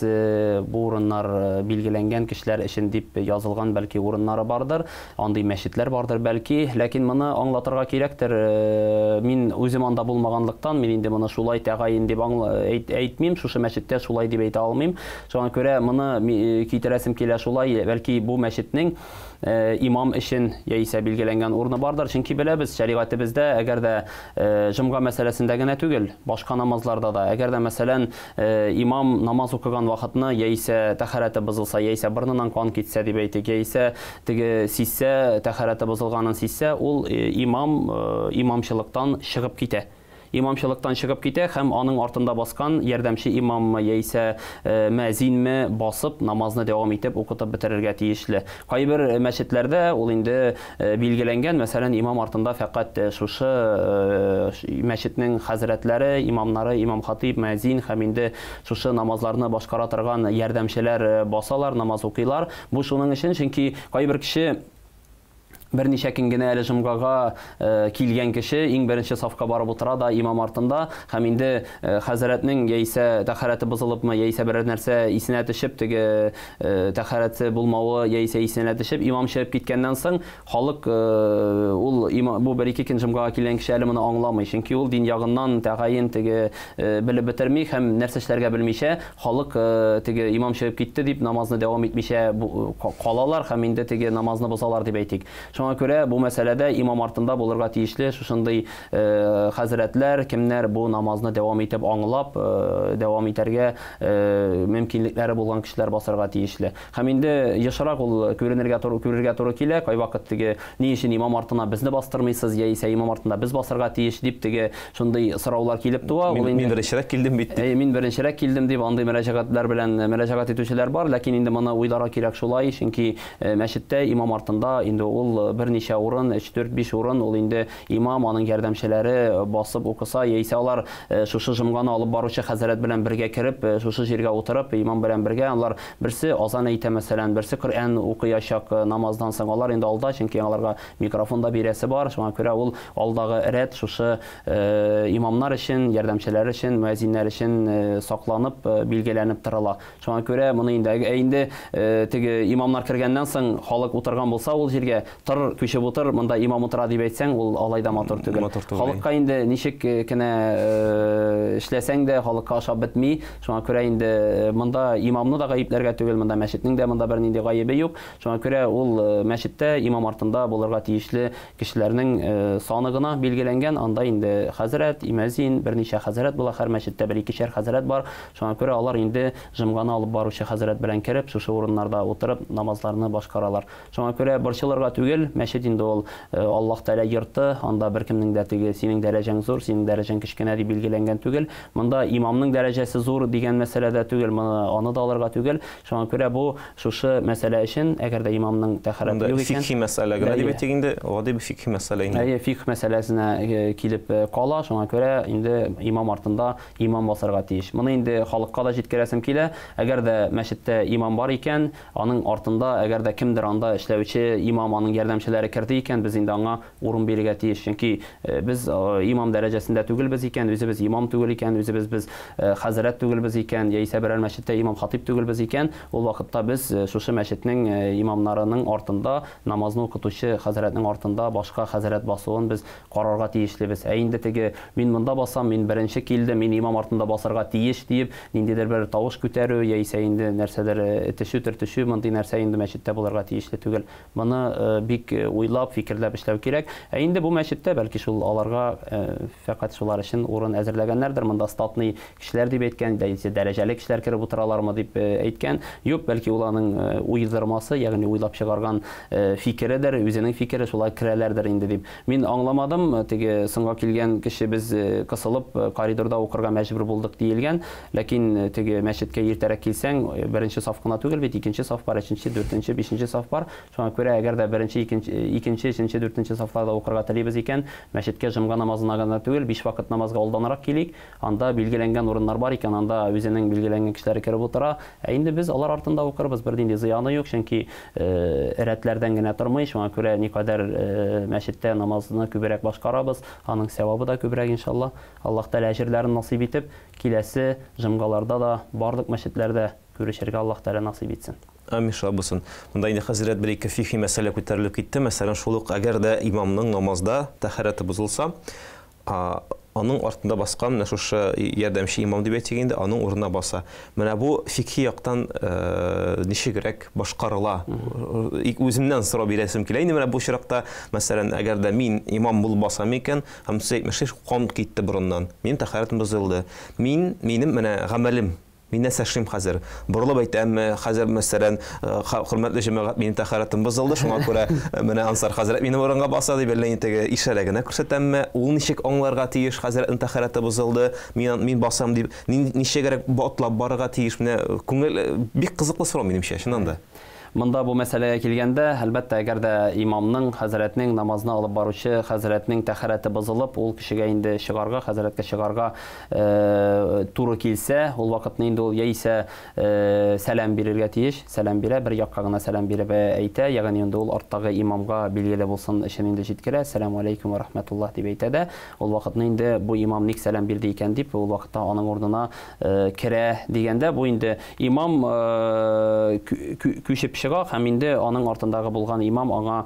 бу урыннар билгеләнгән кешеләр өчен дип язылган бәлки урыннары бардыр, андый мәчетләр бардыр бәлки, ләкин моны аңлатырга кирәктер. Мин үзем анда булмаганлыктан, мин инде моны шулай тәгаен дип әйтмим, шушы мәчеттә шулай дип әйтә алмыйм. Шуңа күрә моны китерәсем килә шулай, бәлки бу мәчетнең имам өчен яисә билгеләнгән урыны бардыр. Чөнки беләбез, шәригатебездә әгәр дә җомга мәсьәләсендә генә түгел, башка намазларда да, әгәр дә мәсәлән имам намаз укыган вакытны яисә тәһарәте бозылса, яисә борыныннан кан китсә дип әйтик, яисә теге сизсә, тәһарәте бозылганын сизсә, ул имам имамчылыктан чыгып китә. Имамчылыктан чыгып китә һәм аның артында баскан ярдәмче имаммы яисә мәзинме басып намазны дәвам итеп укытып бетерергә тиешле. Кайбер мәчетләрдә ул инде билгеләнгән, мәсәлән, имам артында фәкать шушы мәчетнең хәзрәтләре, имамнары, имам-хатиб, мәзин һәм инде шушы намазларны башкара торган ярдәмчеләр басалар, намаз укыйлар. Бу шуның өчен, чөнки кайбер кеше берничә көн генә әле җомгага килгән кеше иң беренче сафка барып утыра да имам артында һәм инде хәзрәтнең яисә тәһарәте бозылыпмы, яисә берәр нәрсә исенә төшеп, теге тәһарәте булмавы яисә исенә төшеп, имам чыгып киткәннән соң халык ул бу бер-ике көн җомгага килгән кеше әле моны аңламый, чөнки ул дин ягыннан тәгаен теге белеп бетерми һәм нәрсә эшләргә белмичә халык теге имам чыгып китте дип намазны дәвам итмичә калалар һәм инде теге намазны бозалар дип әйтик. Шуңа күрә бу мәсьәләдә имам артында булырга тиешле шушындый хәзрәтләр, кемнәр бу намазны дәвам итеп аңлап, дәвам итәргә мөмкинлекләре булган кешеләр басырга тиешле. Һәм инде ешрак ул күренергә туры, күрергә туры килә, кайвакыт теге ни өчен имам артына безне бастырмыйсыз, яисә имам артында без басырга тиеш дип теге шундый сораулар килеп туа. Ул инде мин беренчерәк килдем бит. Мин беренчерәк килдем дип андый мөрәҗәгатьләр белән мөрәҗәгать итүчеләр бар, ләкин инде моны уйларга кирәк шулай, чөнки мәчеттә имам артында инде ул берничә урын, 3, 4, 5 урын, ул инде имам, аның ярдәмчеләре басып укыса, яисә алар шушы җомганы алып баручы хәзрәт белән бергә кереп, шушы җиргә утырып, имам белән бергә алар берсе азан әйтә, мәсәлән, берсе Коръән укыячак намаздан соң, алар инде алда, чөнки аларга микрофон да бирәсе бар, шуңа күрә ул алдагы рәт шушы имамнар өчен, ярдәмчеләр өчен, мөәзиннәр өчен сакланып, билгеләнеп торыла. Шуңа күрә моны инде, инде теге имамнар кергәннән соң халык утырган булса ул җиргә, тор, күчеп утыр, монда имам утыра дип әйтсәң, ул алай да матур түгел. Халыкка инде ничек кенә эшләсәң дә халыкка ашап бетми. Шуңа күрә инде монда имамны да гаепләргә түгел, монда мәчетнең дә монда бернинди гаебе юк. Шуңа күрә ул мәчеттә имам артында булырга тиешле кешеләрнең саны гына билгеләнгән. Анда инде хәзрәт, имәзин, берничә хәзрәт була, һәр мәчеттә бер-икешәр хәзрәт бар. Шуңа күрә алар инде җомганы алып баручы хәзрәт белән кереп, шушы урыннарда утырып намазларны башкаралар. Шуңа күрә борчылырга түгел, мәчет инде ул Аллаһ Тәгалә йорты, анда беркемнең дә теге синең дәрәҗәң зур, синең дәрәҗәң кечкенә дип билгеләнгән түгел. Монда имамның дәрәҗәсе зур дигән мәсьәлә дә түгел, моны аны да алырга түгел. Шуңа күрә бу шушы мәсьәлә өчен, әгәр дә имамның тәһарәте юк икән, фикхи мәсьәлә генә дип әйтик инде, гади бер фикхи мәсьәлә инде. Әйе, фикх мәсьәләсенә килеп кала, шуңа күрә инде имам артында имам басарга тиеш. Моны инде халыкка да җиткерәсем килә. Әгәр дә мәчеттә имам бар икән, аның артында әгәр дә кемдер анда эшләүче имам, аның ярдәмчеләре керде икән, без инде аңа урын бирергә тиеш. Чөнки без имам дәрәҗәсендә түгелбез икән, үзебез имам түгел икән, үзебез без хәзрәт түгелбез икән, яисә берәр мәчеттә имам хатиб түгелбез икән, ул вакытта без шушы мәчетнең имамнарының артында намазны укытучы хәзрәтнең артында башка хәзрәт басуын без карарга тиешлебез. Ә инде теге мин монда басам, мин беренче килдем, мин имам артында басарга тиеш диеп, ниндидер бер тавыш күтәрү, яисә инде нәрсәдер этешү, төртешү, мондый нәрсә инде мәчеттә булырга тиешле түгел. Моны бик уйлап, фикерләп эшләү кирәк. Ә инде бу мәчеттә бәлки шул аларга фәкать шулар өчен урын әзерләгәннәрдер. Монда статный кешеләр дип әйткән, яисә дәрәҗәле кешеләр кереп утыралармы дип әйткән. Юк, бәлки ул аның уйдырмасы, ягъни уйлап чыгарган фикередер, үзенең фикере шулай керәләрдер инде дип. Мин аңламадым, теге соңга килгән кеше без кысылып коридорда укырга мәҗбүр булдык диелгән, ләкин теге мәчеткә иртәрәк килсәң, беренче саф кына түгел бит, икенче саф бар, өченче, дүртенче, бишенче саф бар. Шуңа күрә әгәр дә беренче, икенче икенче, өченче, дүртенче сафларда укырга телибез икән, мәчеткә җомга намазына гына түгел, биш вакыт намазга алданрак килик. Анда билгеләнгән урыннар бар икән, анда үзенең билгеләнгән кешеләре кереп утыра. Ә инде без алар артында укырбыз, бернинди зыяны юк, чөнки рәтләрдән генә тормый, шуңа күрә никадәр мәчеттә намазны күбрәк башкарабыз, аның сәвабы да күбрәк, иншалла. Аллаһ Тәгалә әҗерләрен насыйп итеп, киләсе җомгаларда да барлык мәчетләрдә күрешергә Аллаһ Тәгалә насыйп итсен. Амин, шулай булсын. Монда инде хәзрәт бер-ике фикһи мәсьәлә күтәрелеп китте. Мәсәлән, шул ук әгәр дә имамның намазда тәһарәте бозылса, аның артында баскан менә шушы ярдәмче имам дип әйтик инде, аның урынына баса. Менә бу фикһи яктан ничегрәк башкарыла? Үземнән сорау бирәсем килә. Инде менә бу очракта, мәсәлән, әгәр дә мин имам булып басам икән, һәм сез әйтмешли, кан китте борыннан, минем тәһарәтем бозылды. Мин, минем менә гамәлем, мин нәрсә эшлим хәзер? Борылып әйтәмме, хәзер, мәсәлән, хөрмәтле җәмәгать, минем тәһарәтем бозылды, шуңа күрә менә Ансар хәзрәт минем урынга баса дип, әллә инде теге ишарә генә күрсәтәмме? Ул ничек аңларга тиеш, хәзрәтнең тәһарәте бозылды, мин, мин басам дип, ничегрәк атлап барырга тиеш? Менә күңел бик кызыклы сорау минемчә, чыннан да. Монда бу мәсьәләгә килгәндә, әлбәттә, әгәр дә имамның, хәзрәтнең, намазны алып баручы хәзрәтнең тәһарәте бозылып, ул кешегә инде чыгарга, хәзрәткә чыгарга туры килсә, ул вакытны инде ул яисә сәлам бирергә тиеш, сәлам бирә, бер якка гына сәлам биреп әйтә, ягъни инде ул арттагы имамга билгеле булсын өчен инде җиткерә, сәламу алейкум ва рахматуллаһ дип әйтә дә, ул вакытны инде бу имам ник сәлам бирде икән дип, ул вакытта аның урынына керә дигәндә, бу инде имам күчеп чыга һәм инде аның артындагы булган имам аңа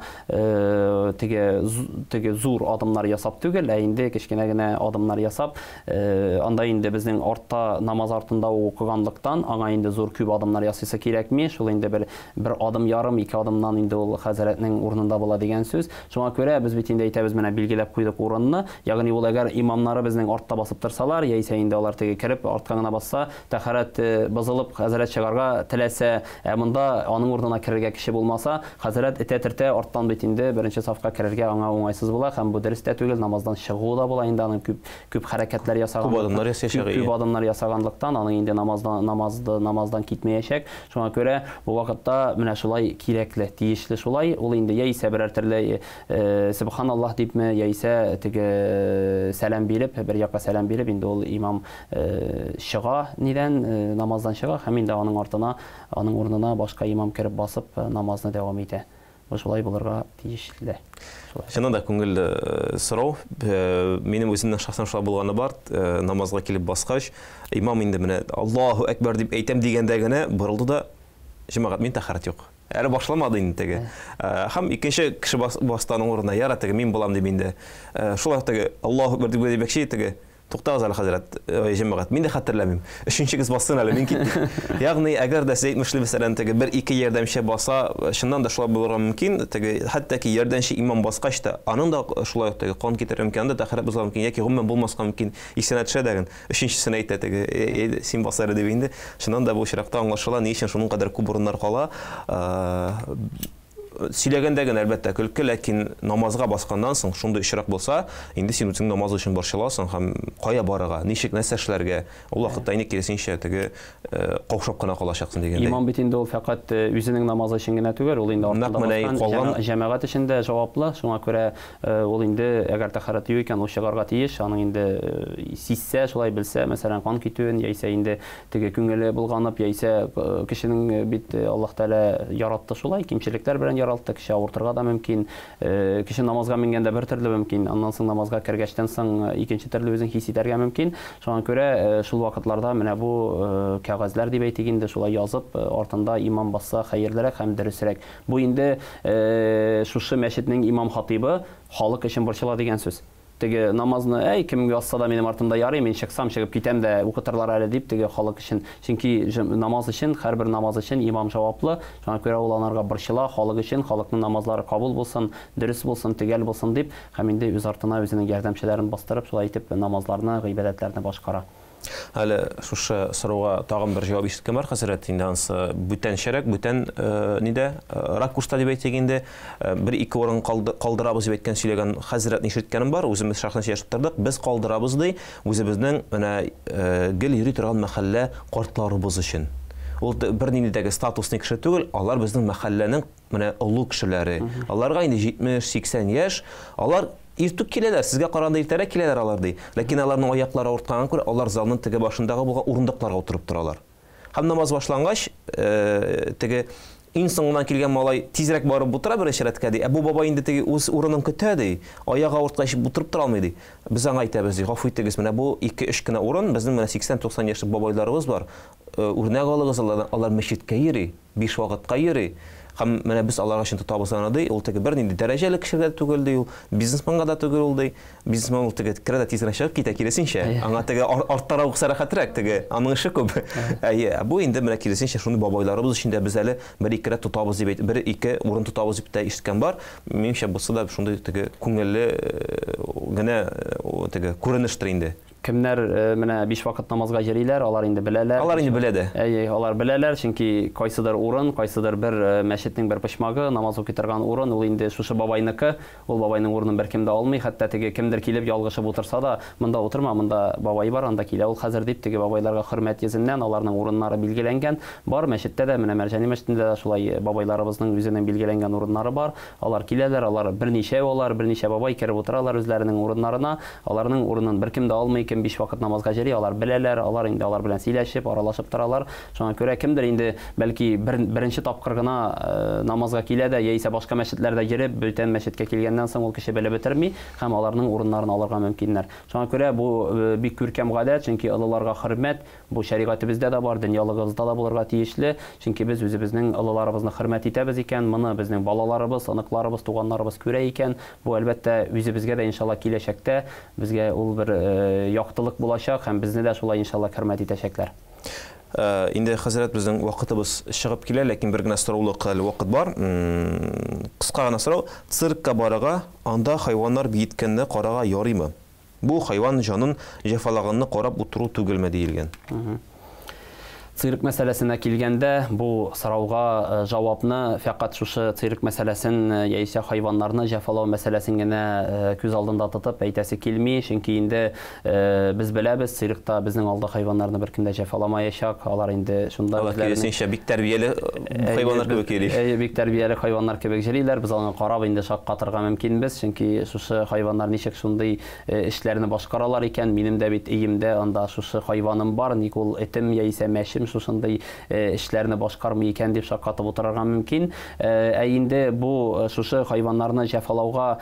теге теге зур адымнар ясап түгел, ә инде кечкенә генә адымнар ясап, анда инде безнең артта намаз артында укыганлыктан аңа инде зур күп адымнар ясыйсы кирәкми, шул инде бер бер адым ярым, ике адымнан инде ул хәзрәтнең урынында була дигән сүз. Шуңа күрә без бит инде әйтәбез, менә билгеләп куйдык урынны, ягъни ул әгәр имамнары безнең артта басып торсалар, яисә инде алар теге кереп артка гына басса, тәһарәт бозылып хәзрәт чыгарга теләсә, ә монда аның урынына керергә кеше булмаса, хәзрәт этә-төртә арттан бит инде беренче сафка керергә аңа уңайсыз була һәм бу дөрес тә түгел, намаздан чыгуы да була инде аның күп күп хәрәкәтләр Күп адымнар ясаячак, күп адымнар ясаганлыктан аның инде намаздан намазды намаздан китмәячәк. Шуңа күрә бу вакытта менә шулай кирәкле, тиешле шулай. Ул инде яисә берәр төрле сөбханаллаһ дипме, яисә теге сәлам биреп, бер якка сәлам биреп, инде ул имам чыга нидән, намаздан чыга һәм инде аның артына, аның урынына башка имам кереп басып намазны дәвам итә. Бу шулай булырга тиешле. Шулай. Чыннан да күңелле сорау. Минем үземнең шәхсән шулай булганы бар. Намазга килеп баскач, имам инде менә Аллаһу әкбәр дип әйтәм дигәндә генә борылды да, җәмәгать, мин тәһарәт юк. Әле башламады инде теге. Һәм икенче кеше басты аның урынына, яра теге мин булам дип инде. Шулай теге Аллаһу әкбәр дип димәкче теге. Туктагыз әле, хәзрәт, җәмәгать, мин дә хәтерләмим. Өченчегез бассын әле, мин киттем. Ягъни, әгәр дә сез әйтмешли, мәсәлән, теге бер-ике ярдәмче баса, чыннан да шулай булырга мөмкин, теге хәтта ки ярдәмче имам баскач та, аның да шулай ук теге кан китерергә мөмкин, анда тәһарәт бозылырга мөмкин, яки гомумән булмаска мөмкин. Исенә төшә дә, өченчесен әйтә теге, син бас әле дип инде. Чыннан да бу очракта аңлашыла, ни өчен шуның кадәр күп урыннар кала. Сөйләгәндә генә, әлбәттә, көлке, ләкин намазга басканнан соң шундый очрак булса, инде син үзең намаз өчен борчыласың һәм кая барырга, ничек, нәрсә эшләргә, ул вакытта инде киресенчә теге каушап кына калачаксың дигәндәй. Имам бит инде ул фәкать үзенең намазы өчен генә түгел, ул инде артында баскан җәмәгать өчен дә җаваплы, шуңа күрә ул инде, әгәр тәһарәте юк икән, ул чыгарга тиеш, аның инде сизсә, шулай белсә, мәсәлән, кан китүен, яисә инде теге күңеле болганып, яисә кешенең бит Аллаһ Тәгалә яратты шулай, кимчелекләр белән яралтты, кеше авыртырга да мөмкин, кеше намазга менгәндә бер төрле мөмкин, аннан соң намазга кергәчтән соң икенче төрле үзен хис итәргә мөмкин. Шуңа күрә шул вакытларда менә бу кәгазьләр дип әйтик инде, шулай язып, артында имам басса хәерлерәк һәм дөресрәк. Бу инде шушы мәчетнең имам-хатыйбы халык өчен борчыла дигән сүз. Теге намазны, әй, кем язса да минем артымда ярый, мин чыксам, чыгып китәм дә, укытырлар әле дип, теге халык өчен. Чөнки намаз өчен, һәрбер намаз өчен имам җаваплы. Шуңа күрә ул анарга борчыла, халык өчен, халыкның намазлары кабул булсын, дөрес булсын, төгәл булсын дип, һәм инде үз артына үзенең ярдәмчеләрен бастырып, шулай итеп намазларны, гыйбадәтләрне башкара. Әле шушы сорауга тагын бер җавап ишеткән бар, хәзрәт, инде анысы бүтәнчәрәк, бүтән нидә, ракурста дип әйтик инде, бер-ике урын калдырабыз дип әйткән сөйләгән хәзрәтне ишеткәнем бар, үзебез шәхсән сөйләшеп тордык, без калдырабыз ди, үзебезнең менә гел йөри торган мәхәллә картларыбыз өчен. Ул бернинди дә статусный кеше түгел, алар безнең мәхәлләнең менә олы кешеләре. Аларга инде 70-80 яшь, алар иртүк киләләр, сезгә караганда иртәрәк киләләр алар, ди. Ләкин аларның аяклары авыртканга күрә, алар залның теге башындагы булган урындыкларга утырып торалар. Һәм намаз башлангач, теге иң соңыннан килгән малай тизрәк барып утыра беренче рәткә, ди. Ә бу бабай инде теге үз урынын көтә, ди. Аягы авырткач утырып тора алмый, ди. Без аңа әйтәбез, ди, гафу итегез, менә бу 2-3 кенә урын, безнең менә 80-90 яшьлек бабайларыбыз бар. Үрнәк алыгыз алардан, алар мәчеткә йөри, 5 вакытка йөри. Һәм менә без аларга өчен тотабыз аны, ди. Ул теге бернинди дәрәҗәле кешегә дә түгел, ди, ул бизнесменга да түгел ул, ди. Бизнесмен ул теге керә дә тиз генә чыгып китә, киресенчә. Аңа теге арттарак укыса рәхәтрәк, теге аның эше күп. Әйе, ә бу инде менә киресенчә шуны бабайларыбыз өчен дә без әле бер-ике рәт тотабыз дип әйт, бер-ике урын тотабыз дип тә ишеткән бар. Минемчә, бусы да шундый теге күңелле генә теге күренештер инде. Кемнәр менә 5 вакыт намазга йөриләр, алар инде беләләр. Алар инде белә дә. Әйе, алар беләләр, чөнки кайсыдыр урын, кайсыдыр бер мәчетнең бер почмагы, намаз укый торган урын, ул инде шушы бабайныкы, ул бабайның урынын беркем дә алмый, хәтта теге кемдер килеп ялгышып утырса да, монда утырма, монда бабай бар, анда килә ул хәзер дип, теге бабайларга хөрмәт йөзеннән аларның урыннары билгеләнгән. Бар мәчеттә дә, менә Мәрҗани мәчетендә дә шулай бабайларыбызның үзенең билгеләнгән урыннары бар. Алар киләләр, алар берничәү алар, берничә бабай кереп утыралар үзләренең урыннарына. Аларның урынын беркем дә алмый, кем 5 вакыт намазга йөри, алар беләләр, алар инде алар белән сөйләшеп, аралашып торалар. Шуңа күрә кемдер инде бәлки беренче тапкыр гына намазга килә дә, яисә башка мәчетләрдә йөреп, бүтән мәчеткә килгәннән соң ул кеше белеп бетерми һәм аларның урыннарын алырга мөмкиннәр. Шуңа күрә бу бик күркәм гадәт, чөнки олыларга хөрмәт бу шәригатебездә дә бар, дөньялыгыбызда да булырга тиешле, чөнки без үзебезнең олыларыбызны хөрмәт итәбез икән, моны безнең балаларыбыз, оныкларыбыз, туганнарыбыз күрә икән, бу әлбәттә үзебезгә дә иншалла киләчәктә безгә ул бер яктылык булачак һәм безне дә шулай иншалла хөрмәт итәчәкләр. Инде хәзрәт, безнең вакытыбыз чыгып килә, ләкин бер генә сораулык әле вакыт бар. Кыска гына сорау. Циркка барырга, анда хайваннар биеткәнне карарга ярыймы? Бу хайван җанын җәфалаганны карап утыру түгелме диелгән? Цирк мәсьәләсенә килгәндә, бу сорауга җавапны фәкать шушы цирк мәсьәләсен яисә хайваннарны җәфалау мәсьәләсен генә күз алдында тотып әйтәсе килми, чөнки инде без беләбез, циркта безнең алда хайваннарны беркем дә җәфаламаячак, алар инде шунда алар киресенчә бик тәрбияле хайваннар кебек йөри. Бик тәрбияле хайваннар кебек йөриләр, без аны карап инде шаккатырга мөмкинбез, чөнки шушы хайваннар ничек шундый эшләрне башкаралар икән, минем дә бит өемдә анда шушы хайваным бар, ник ул этем яисә мәчем шушындый эшләрне башкармый икән дип шаккатып утырырга мөмкин. Ә инде бу шушы хайваннарны җәфалауга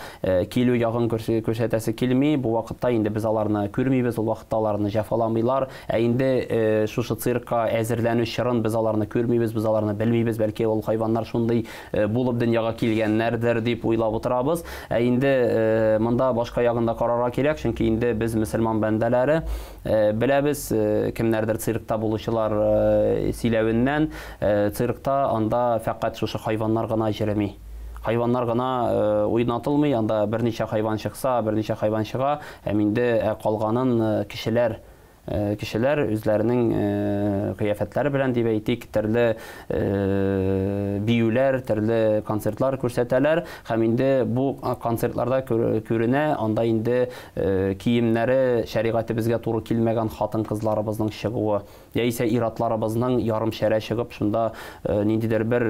килү ягын күрсәтәсе килми, бу вакытта инде без аларны күрмибез, ул вакытта аларны җәфаламыйлар. Ә инде шушы циркка әзерләнү чорын без аларны күрмибез, без аларны белмибез, бәлки ул хайваннар шундый булып дөньяга килгәннәрдер дип уйлап утырабыз. Ә инде монда башка ягында карарга кирәк, чөнки инде без мөселман бәндәләре беләбез, кемнәрдер циркта булучылар сөйләвеннән, циркта анда фәкать шушы хайваннар гына йөреми. Хайваннар гына уйнатылмый, анда берничә хайван чыкса, берничә хайван чыга, һәм инде калганын кешеләр кешеләр үзләренең кыяфәтләре белән дип әйтик, төрле биюләр, төрле концертлар күрсәтәләр һәм инде бу концертларда күренә, анда инде киемнәре шәригатебезгә туры килмәгән хатын-кызларыбызның чыгуы, яисә ир-атларыбызның ярым шәрә чыгып шунда ниндидер бер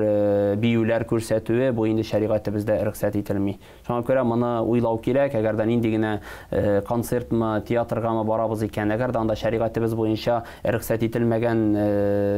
биюләр күрсәтүе, бу инде шәригатебездә рөхсәт ителми. Шуңа күрә моны уйлау кирәк, әгәр дә нинди генә концертмы, театргамы барабыз икән, әгәр дә анда шәригатебез буенча рөхсәт ителмәгән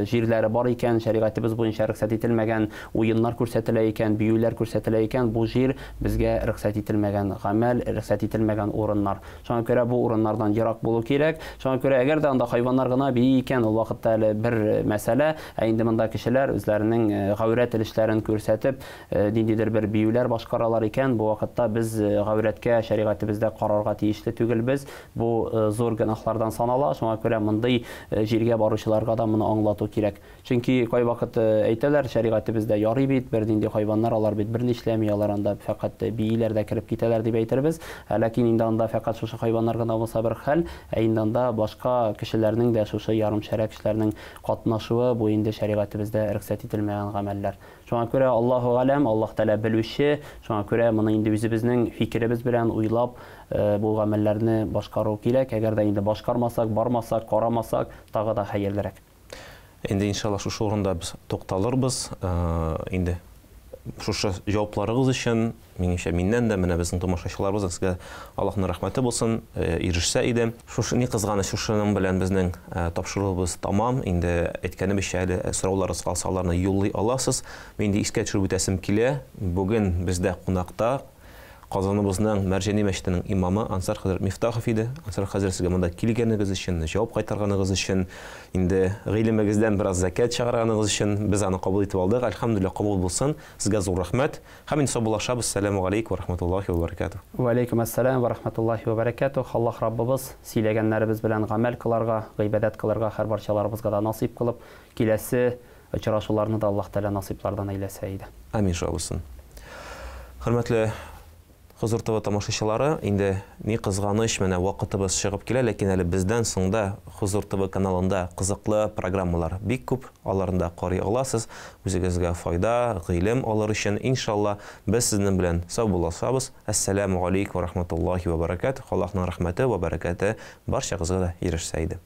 җирләре бар икән, шәригатебез буенча рөхсәт ителмәгән уеннар күрсәтелә икән, биюләр күрсәтелә икән, бу җир безгә рөхсәт ителмәгән гамәл, рөхсәт ителмәгән урыннар. Шуңа күрә бу урыннардан ерак булу кирәк. Шуңа күрә әгәр дә анда хайваннар гына бии икән, ул вакытта әле бер мәсьәлә, ә инде монда кешеләр үзләренең гаурәт өлешләрен күрсәтеп, ниндидер бер биюләр башкаралар икән, бу вакытта без гаурәткә шәригатебездә карарга тиешле түгелбез. Бу зур гөнаһлардан санала. Шуңа күрә мондый җиргә баручыларга да моны аңлату кирәк. Чөнки кайвакыт әйтәләр, шәригатебездә ярый бит, бернинди хайваннар алар бит берни эшләми, алар анда фәкать бииләр дә кереп китәләр дип әйтербез. Ләкин инде анда фәкать шушы хайваннар гына булса бер хәл, ә инде анда башка кешеләрнең дә шушы ярым шәрә кешеләрнең катнашуы, бу инде шәригатебездә рөхсәт ителмәгән гамәлләр. Шуңа күрә Аллаһу галәм, Аллаһ Тәгалә белүче, шуңа күрә моны инде үзебезнең фикеребез белән уйлап бу гамәлләрне башкару кирәк. Әгәр дә инде башкармасак, бармасак, карамасак, тагы да хәерлерәк. Инде иншалла шушы урында без тукталырбыз. Инде шушы җавапларыгыз өчен, минемчә, миннән дә, менә безнең тамашачыларыбызның сезгә Аллаһның рәхмәте булсын, ирешсә иде. Шушы ни кызганыч, шушының белән безнең тапшыруыбыз тамам. Инде әйткәнебезчә, әле сорауларыгыз калса, аларны юллый аласыз. Мин инде искә төшереп үтәсем килә. Бүген бездә кунакта Казаныбызның Мәрҗани мәчетенең имамы Ансар хәзрәт Мифтахов иде. Ансар хәзрәт, сезгә монда килгәнегез өчен, җавап кайтарганыгыз өчен, инде гыйлемегездән бераз зәкят чыгарганыгыз өчен без аны кабул итеп алдык. Әлхәмдүлилләһ, кабул булсын. Сезгә зур рәхмәт. Һәм инде саубуллашабыз. Сәламү галәйкүм вә рахматуллаһи вә бәрәкәтүһ. Вә аләйкүм әссәлам вә рахматуллаһи вә бәрәкәтүһ. Аллаһ Раббыбыз сөйләгәннәребез белән гамәл кыларга, гыйбадәт кылырга һәрбарчаларыбызга да насыйп кылып, киләсе Очрашуларны да Аллаһ Тәгалә насыйплардан әйләсә иде. Амин, шулай булсын. Хөрмәтле Хозур ТВ тамашачылары, инде ни кызганыч, менә вакытыбыз чыгып килә, ләкин әле бездән соң да Хозур ТВ каналында кызыклы программалар бик күп, аларны да карый аласыз, үзегезгә файда, гыйлем алыр өчен, иншалла, без сезнең белән саубуллашабыз. Әссәләмү галәйкүм вә рахматуллаһи вә бәрәкәтүһ. Аллаһның рәхмәте вә бәрәкәте барчагызга да ирешсә иде.